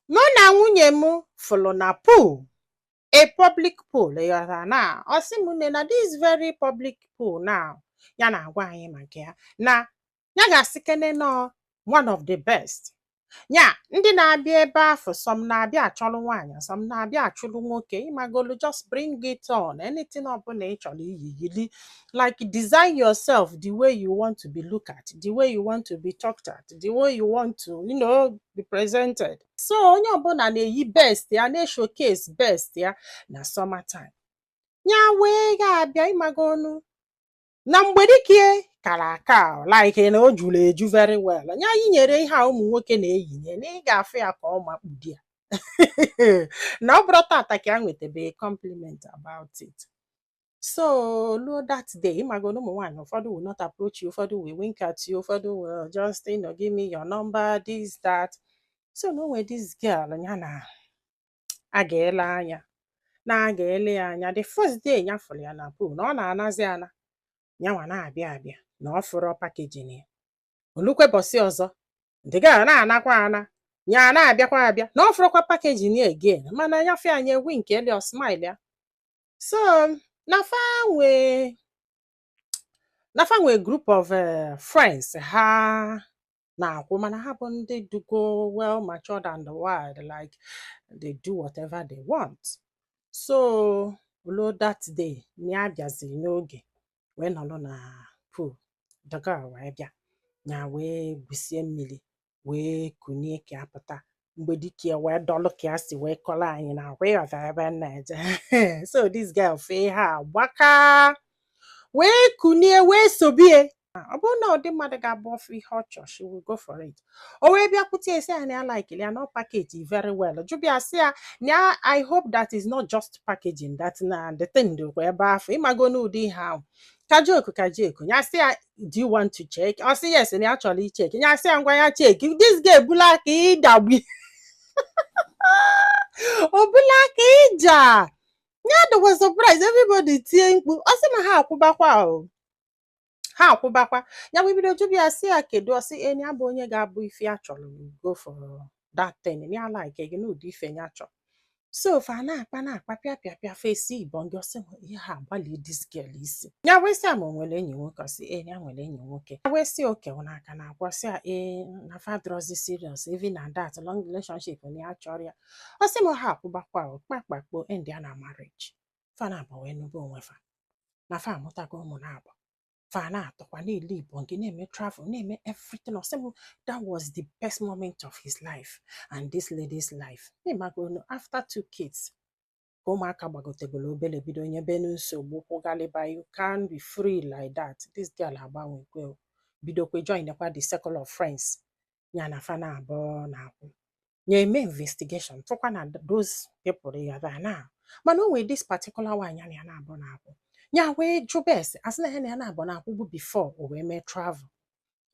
Mụ na nwunye m fụlụ na pool, a public pool. Ịghọtara na ọ sị m, nne, na this very public pool now ya na-agwa anyị maka ya, na ya ga-asị kene nọ one of the best. Ya ndị na-abịa ebe afọ, some na-abịa achọlụ nwaanyị, some na-abịa achụlụ nwoke. Ịmagolu, just bring it on, anything ọbụla ị chọrọ iyi, yili, like design yourself the way you want to be looked at, the way you want to be talked at, the way you want to be presented. So onye ọbụla na-eyi best ya, na-showcase best ya na summertime. Ya wee ga-abịa, ịmagonu na mgbe dike kara aka, like na o juru eju very well. Ya yinyere ihe a ụmụ nwoke na-eyinye na ị ga-afụ ya ka ọ makpudi ya, na ọ bụrụ tata ka ya nwetabe compliment about it. So luo that day, ịmago na ụmụ nwaanyị ụfọdụ will not approach you, ụfọdụ will wink at you, ụfọdụ will just give me your number, this, that. So na o nwere this girl ya na a ga-ele anya, na a ga-ele ya anya. The first day ya fụrụ ya na pool, na ọ na-anazi ana, yanwa na-abịa abịa na ọ fụrọ packaging ya. Olukwe bọsị ọzọ, the girl na-anakwa ana, ya na-abịakwa abịa na ọ fụrọkwa packaging ya again. Mana ya fụ anya, wink eli, ọ smile ya. So na fa nwee group of friends ha na-akwụ, mana ha bụ ndị dugo well matured and wild, like they do whatever they want. So ruo that day na ya bịaziri n'oge wee nọrọ na pool, the girl wee bịa, ya wee gwusie mmiri wee kunie ka ya pụta. Mgbe dike wee dọlụ ka ya si wee kọrọ anyị na akwa, ịghọta ebe m na-eje. So this girl fee ha gbaka wee kunie wee sobie. Ọ bụrụ na ụdị mmadụ ga-abụ ọfụ ihe ọ chọrọ, she will go for it. O wee bịakwute ya, sị ya na ya like ya, na ọ package very well. Jụbịa, sị ya na ya, "I hope that is not just packaging, that na the thing dịkwa ebe afọ." Ịmago n'ụdị ihe ahụ, ka joke, ka joke. Ya sị ya, "Do you want to check?" Ọ sị yes, na ya chọrọ icheck. Ya sị ya ngwa, ya check. This girl ebula aka ịdagbi, o bula aka ịja ya dịkwa surprise, everybody tie mkpu. Ọ sị ma ha akwụbakwa o, ha akwụbakwa. Ya wee bido jụbịa ya, sị ya kedu. Ọ sị enyi ya bụ onye ga-abụ ife ya chọrọ, go for that thing ya like gị n'ụdị ife ya chọrọ. So fa na-akpa, na-akpa, pịa pịa pịa, fesi ibọn gị. Ọsị ihe ha agbalị this girl isi. Ya wee sị ya ma o nwere enyi nwoke. Ọ sị ee, ya nwere enyi nwoke. Ya wee sị oke n'aka na agwa, sị ya ee, na fa drọzi serious, even na that long relationship na ya chọrọ ya. Ọ sị m ha akwụbakwa o, kpakpakpo end ya na marriage. Fa na-abụ wee nube onwe fa, na fa amụtago ụmụ na-abụ. Fa na-atọkwa, na-ele ibọn gị, na-eme travel, na-eme everything. Ọ sị m that was the best moment of his life and this lady's life. Ịmago, after two kids, ka ụmụaka gbagotegoro obere, bido nyebenu nsogbu, kwụgaliba, you can't be free like that. This girl agbanwekwe o, bidokwe join kwa the circle of friends ya na fa na-abụọ na-akwụ. Ya eme investigation, fụkwa na those people ya na, mana o nwere this particular one ya na ya na-abụ na-akwụ. Ya wee jụba ese, asị na ya na ya na-abụ na-akwụbu before o wee mee travel.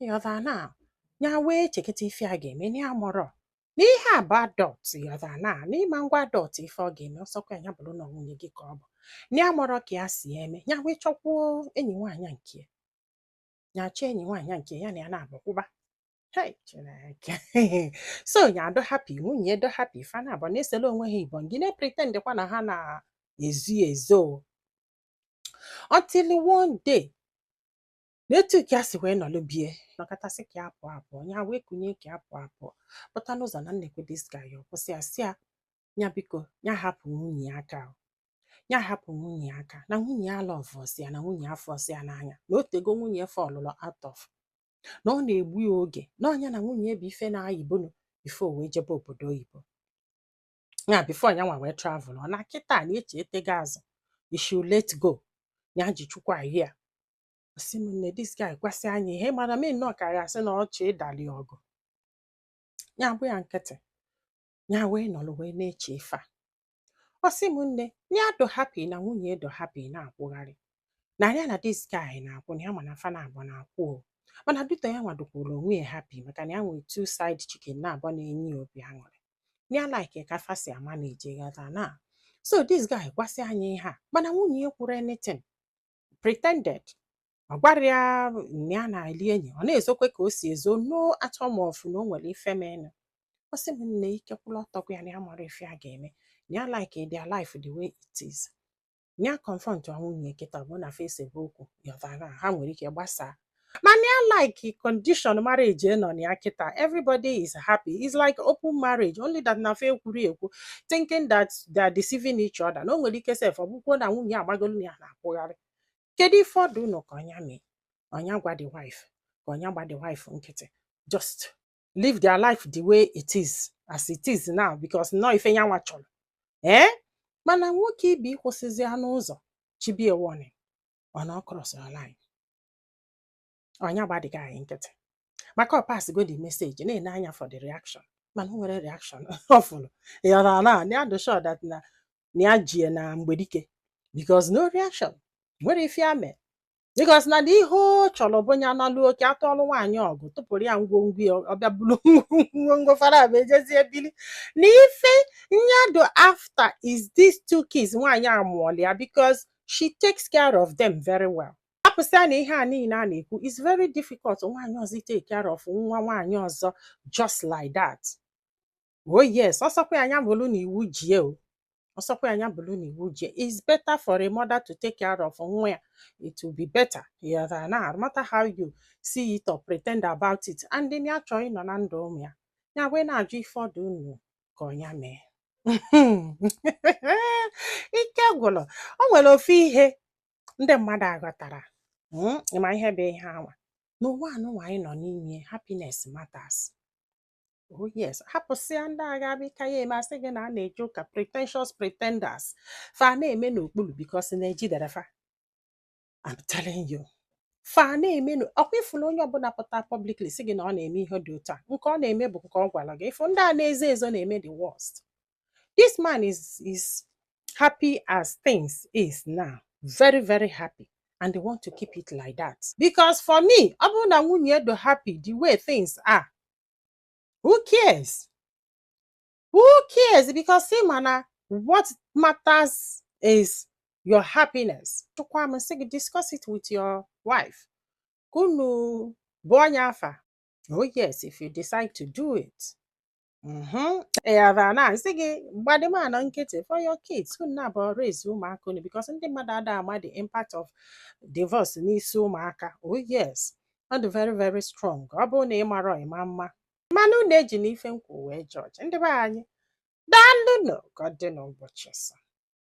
Ịghọtara na ya wee cheketa ife a ga-eme na ya mụrọ na ihe a bụ adult. Ịghọtara na n'ịma ngwa adult, ife ọ ga-eme ọsọkwa ya bụrụ na nwunye gị ka ọ bụ, na ya mụrọ ka ya si eme. Ya wee chọkwuo enyi nwaanyị nke ya, ya chọọ enyi nwaanyị nke ya na ya na-abụ kwụba. Hey, Chineke! So ya adọ happy, nwunye edo happy, fa na abụọ na-esele onwe ha ibọn gị, na-pretend kwa na ha na-ezu ezo o. Until one day, n'etu ka ya si wee nọlụ bie, nọkọtasị ka ya pụọ apụọ, ya wee kunye ka ya pụọ apụọ, pụta n'ụzọ na nnekwe this guy. Ọ kwụsị ya, sị ya, ya biko, ya hapụ nwunye ya aka o. Ya hapụ nwunye ya aka, na nwunye ya lọvọsị ya, na nwunye ya fọsị ya n'anya, na o tego nwunye ya fọlụlụ out of, na ọ na-egbu ya oge, na ọnya na nwunye ya bụ ife na-ayibunu before wee jebe obodo oyibo ya, before ya nwa wee travel. Ọ na kịta na-eche etego azụ, you should let go. Ya ji chukwu ahụ ya. Sị m nne, this guy gwasị anyị ihe mara m nnọọ ka ya sị na ọchị ịdali ọgụ. Ya bụ ya nkịtị, ya wee nọrọ wee na-eche ife a. Ọ sị m nne, ya do happy na nwunye do happy na-akwụgharị na ya na this guy na-akwụ, na ya ma na fa na-abụ na-akwụ o, mana duto ya nwadokwuru onwe ya happy, maka na ya nwere two side chicken na-abụ na-enye ya obi aṅụrị, na ya like ka fa si ama na eje ghọta na. So this guy gwasị anyị ihe a, mana nwunye ya kwuru anything, pretended ọ gwara ya na ya na-eli enyi, ọ na-ezokwe ka o si ezo, no atom of na o nwere ife menụ. Ọ Ọ sị m, nne, ike kwụla ọtọ gwa ya na ya mara ife a ga-eme, na ya like their life the way it is. Na ya confront nwunye kịta, ọ bụrụ na fa esebe okwu, yọtara, ha nwere ike gbasaa, mana ya like condition marriage nọ na ya kịta. Everybody is happy. It's like open marriage, only that na fa ekwuru ekwu, thinking that they are deceiving each other, na o nwere ike sef, ọ bụkwuo na nwunye agbagolu na ya na-akwụgharị. Kedu ife ọdụ unu ka ọnya mee? Ọnya gwa the wife ka ọnya gba the wife nkịtị, just live their life the way it is, as it is now, because nọ ife ya nwa chọrọ. Ee, mana nwoke ibi ịkwụsịzi ya n'ụzọ chibie warning, ọ na ọ cross line. Ọnya gbadịga anyị nkịtị maka ọ pass go the message, na-ene anya for the reaction, mana o nwere reaction ọ fụrụ ya na ya dị sure that na ya jie na mgbedike, because no reaction nwere ife ya mee, because na ihe ọ chọrọ bụ onye analụ oke atụọlụ nwaanyị ọgụ, tụpụrụ ya ngwongwo ya, ọ bịa bulu ngwongwo fara abụ ejezie bili. Na ife nyado after is these two kids nwaanyị a mụọla ya, because she takes care of them very well. Hapụsịa na ihe a niile a na-ekwu is very difficult, nwaanyị ọzọ take care of nwa nwaanyị ọzọ just like that. Oh yes, ọsọkwa anya bụrụ na iwu jie o, ọsọkwa anya bụrụ na iwu jie, it's better for a mother to take care of nwa ya. It will be better, yeah, na no matter how you see it or pretend about it. And then ya chọọ ịnọ na ndụ ụmụ ya, ya wee na-ajụ ife ọdụ unu ka ọnya mee. Ike gwụrụ. O nwere ofu ihe ndị mmadụ aghọtara. Ịma ihe bụ ihe anwa n'ụwa anụnwa anyị nọ n'ime, happiness matters. Oh yes, hapụsịa ndị agha bịka ya eme, asị gị na a na-eje ụka, pretentious pretenders, fa na-eme n'okpuru because na-ejidere fa. I'm telling you, fa na-eme ọkwa ifuru onye ọbụla pụta publicly sị gị na ọ na-eme ihe dị otu a, nke ọ na-eme bụ nke ọ gwara gị. Ifu ndị a na-ezo ezo na-eme the worst. This man is happy as things is now, very very happy, and they want to keep it like that, because for me, ọ bụrụ na nwunye do happy the way things are, who cares? Who cares? Because see, mana what matters is your happiness. Chukwa m sị gị, discuss it with your wife ka unu bụ onye afa. Oh yes, if you decide to do it. Ịghara na nsị gị gbadịmanụ nkịtị for your kids, unu na-abụ raise ụmụaka unu, because ndị mmadụ ada ama the impact of divorce n'isi ụmụaka. Oh yes, ọ dị very very strong. Ọ bụrụ na ị marọ, ịma mma, mana unu eji na ife nkwu wee judge ndị be anyị. Daalụ nụ, ka ọ dị n'ụbọchị ọzọ.